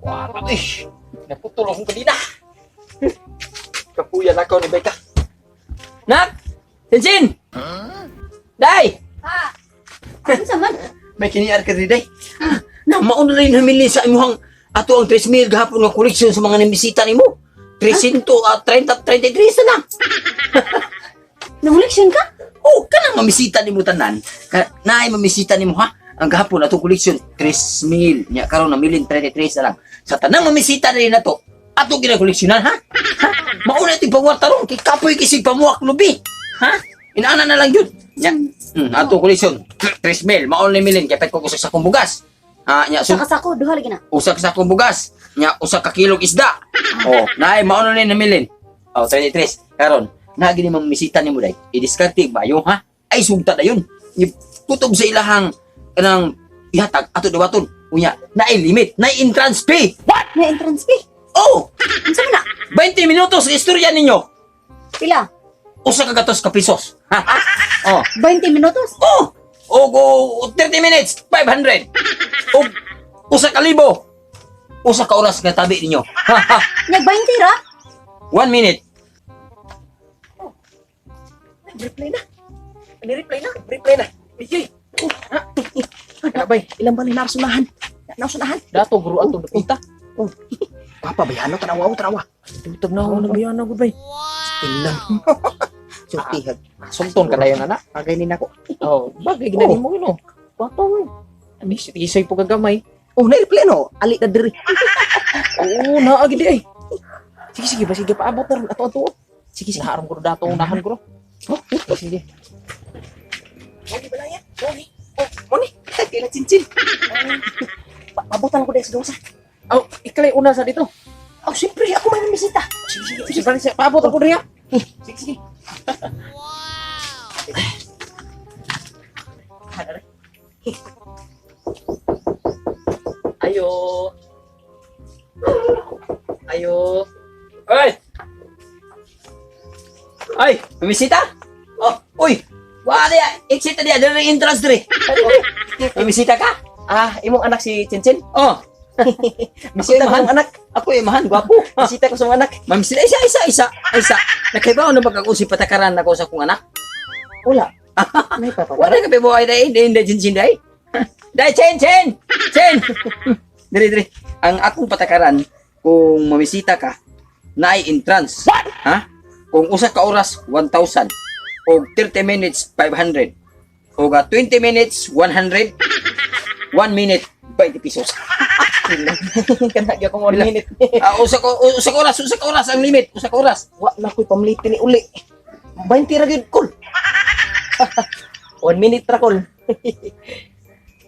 Wala eh. Naputol akong kanina. Kapuyan ako ni Becca. Nak! Sinsin! Day! Ha? Unsa man? May kiniar ka rin, Day. Na, mauna lang yung hamili sa imuhang ato ang 3,000 gahapon nga koleksyon sa mga namisita nimo. 330, 33 na lang. Nanguleksyon ka? Oh, kanang mamisita nimo tanan. Ka, naay mamisita nimo ha. Ang gahapon atong koleksyon 3,000 nya karon namilin 33 na lang. Sa tanang mamisita rin nato, ato ginakoleksyonan ha. Ha? Mauna ito pangwarta ron kay kapoy kisig pamuak lubi. Ha? Inaana na lang yun. Nya, ato koleksyon 3,000 mauna milin kay pet ko usa sa akong bugas. Ha, nya Sa kasako duha lagi na. usa ka sakong bugas, nya usa ka kilong isda. Oh, naay mauna ni namilin. Oh, 33. Karon, na gini mamisita nimo day. I-diskarte bayo ha. Ay sugta dayon. Tutob sa ilahang kanang ihatag ato dawaton. Unya, naay limit, naay entrance fee. What? May entrance fee. Oh, Unsa man na? 20 minutos sa istorya ninyo. Pila? Usa ka gatos ka pesos. Ha? Oh. 20 minutos? Oh! O go 30 minutes, 500. O usa ka libo. Usa ka oras nga tabi ninyo. Ha ha. Nya 20 ra? 1 minute. Reply na. Ni-reply na. Reply na. Bigay. Oh, bay, ilang ba ni narasunahan? Narasunahan. Dato guru ato napita. Oh. Papa, bayano, tanawa, oh, tanawa. Tutag na ako nagbayana gud bay. Ilang. Sultihag. Sumton ka dayon ana. Bagay ni nako. Oh, bagay gina nimo no. Pato man. Ani si isay po kagamay. Oh, na-reply no. Ali na diri. Oo, naa gid ay. Sige sige, basige paabot na ron ato ato. Sige, sige. Naharom ko dato unahan ko. Oh, Sige sige. Moni ba lang yan? Moni. Oh, moni. Kailan chinchin. Pabutan ko dahil sa dosa. Oh, ikalay una sa dito. Oh, siyempre, ako may namisita. Sige sige. Sige sige, paabot ako diri. Sige sige. Ayo. Ayo. Ay! Ay, bumisita? Oh, uy! Wala ya, exit na diya, dali ng entrance diri. Bumisita ka? Ah, imong anak si Chinchin. Oh, Bisita ko imahan. ang anak. Ako imahan, gwapo. Bisita ko sa mga anak. Mamisita, isa, isa, isa, isa. Nakaibaw na ba kung si patakaran ako sa akong anak? Wala. May papa. Wala ka pibuhay dahil, hindi, hindi, Chin Chin, dahil. Dahil, Chen, Chen! Chen! Diri, diri. Ang akong patakaran, kung mamisita ka, naay entrance. What? Ha? Kung usa ka oras, 1,000. O 30 minutes, 500. O 20 minutes, 100. 1 minute, 20 pesos. Kana gyud akong 1 minute. Ah, usa ka oras ang limit, usa ka oras. Wa na ko'y pamlitin ni uli. 20 ra gyud kol. 1 minute ra kol.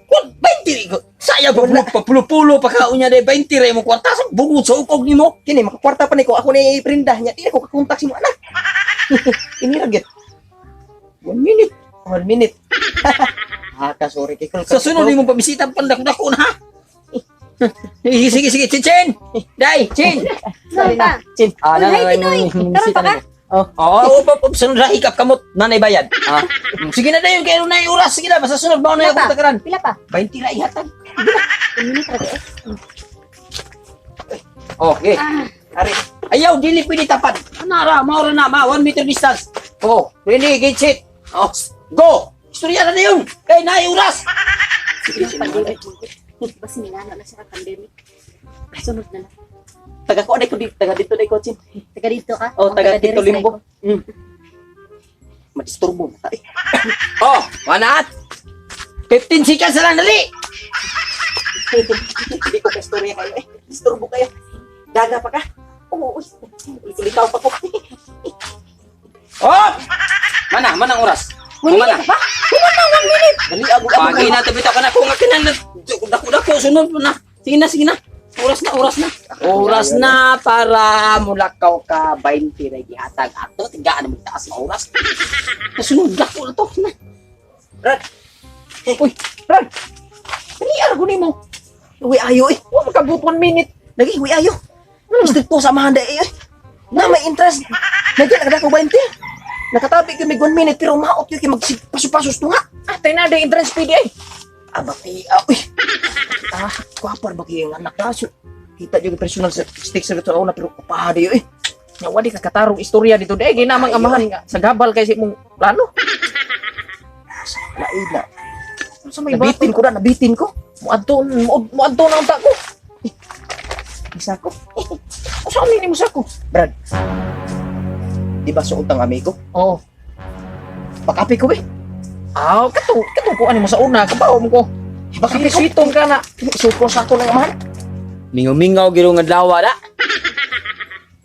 Kung 20 ko, saya pa papulo-pulo pa ka unya de 20 ra imong kwarta sa bugod sa ukog nimo. Kini makakwarta pa ni ko ako ni prinda nya di ako kakontak si mo anak. Kini ra gyud. 1 minute. 1 minute. Ah, ka sorry kay kol. Sa sunod nimo pabisita pandako-dako na ha. Sige, sige, sige, Chin, Chin! Day, Chin! Karon pa. Chin. Ah, Uy, hi, Pinoy. Karon pa ka? Oh, Oo, oh, oh, oh, sunod ra hikap kamot, nanay bayad. Ah. Sige na dayon kayo na oras, sige na basta sunod ba na Pila akong pa? takaran. Pila pa? 20 ra ihatag. 1 minute ra di. Okay. Ah, Ari. Ayaw, dili pwede tapat. Anara, maura na, ma, 1 meter distance. Oh, ready, get set. Oh, go! Istorya na dayon. Kay naay oras. yung pandemic. Basta minana na siya ka pandemic. Sunod na lang. Taga ko ko dito, taga dito day ko Chin. Taga dito ka? Oh, Ang taga diri dito sa limbo. ko. Madisturbo na ta. Eh. Oh, wana at. 15 seconds na lang, dali. Hindi ko ka-istorya kayo eh. Disturbo kayo. Daga pa ka. Oo, uy. Ulikaw pa ko. Oh! Mana, manang oras. One Mana. minute pa? Dali agud agud. Pagi na tabi ka na kung akin na dako dako sunod na. Sige na, sige na. Oras na, oras na. Oras na para mulakaw ka 20 ra gihatag ato tigaan mo taas na oras. Kasunod dako na to. Na. Brad. Uy, Brad. Dali argo nimo. Uy ayo eh. Wa makabot 1 minute. Lagi uy ayo. Stricto sa mga eh. Na may interest. Lagi nagdako 20. Nakatabi gyud mig 1 minute pero maot gyud kay magpaso-pasos tunga. Ah, tayo na, entrance fee di ay. Abati, ah, uy. Ah, kwapar ba kayo ang anak kaso? Kita yung personal sa stick sa ito na pero kapahada yun eh. Nya wadi ka katarong istorya dito dai ginamang amahan nga sa gabal kay sa imong plano. Lain na. Sa may Nabitin ko na, nabitin ko. Muadto muadto na unta ko. Isa ko. Usa ni nimo sako? Brad. Di ba suot ang amigo? Oo. Pakapi ko eh. Ah, kato kato ko ani mo sa una kabaw mo ko. Baka Sige, sweeton ka na. Suko sa ako ng amahan. Mingaw-mingaw giro nga adlaw da.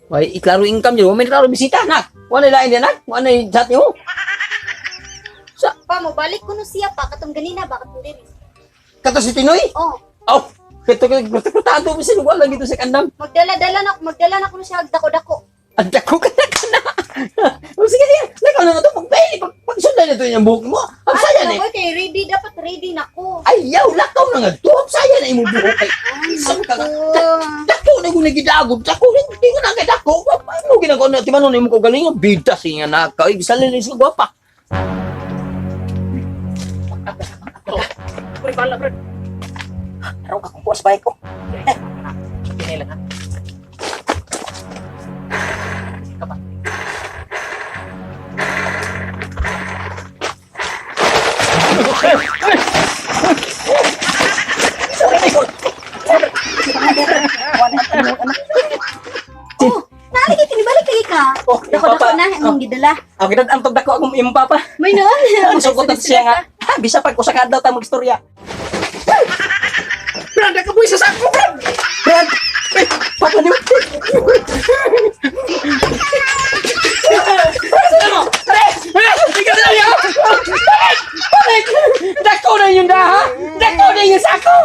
Way iklaro income jud, may klaro bisita na. Wala lain diyan nak. Wala chat nimo. Pa, mobalik ko no siya pa. Katong ganina ba? Katong diri. Kato si Tinoy. Oh, Aw, kato kato mo siya wala gito sa kandam. magdala na ko no siya dako-dako. Ang dako ka na ka na. O sige sige, lakaw na nga to pagpili pag pagsundan na to yung buhok mo. Ang saya Ay, ni. kay ready dapat ready na ko. Ayaw, lakaw na nga to. Ang saya na imong buhok kay. Ay, Saan ka nga? naku. Dako na kung nagidagod. Dako na hindi ka na kay dako. Paano ginagawa na timanon imong kagalingon? Bida siya na ka. Ay, bisan na siya gwapa. Pre, bala pre. Araw ka kung kuwas bike ko. Pinay lang ha. Ka pa. Oh, naalagi tinibalik lagi ka. Oh, Dako-dako na imong gidala. Ang gidad ang tugdako akong imong papa. May noon. Ang sugot na siya nga. Ha, bisa pag usa ka adlaw ta magstorya. Brad, nakabuhi sa sako, Brad. Brad! Eh, papa niyo. Ano? Pre! Ikaw na yun! Bakit? Bakit? Dako na yun na, ha? Dako na yung sako!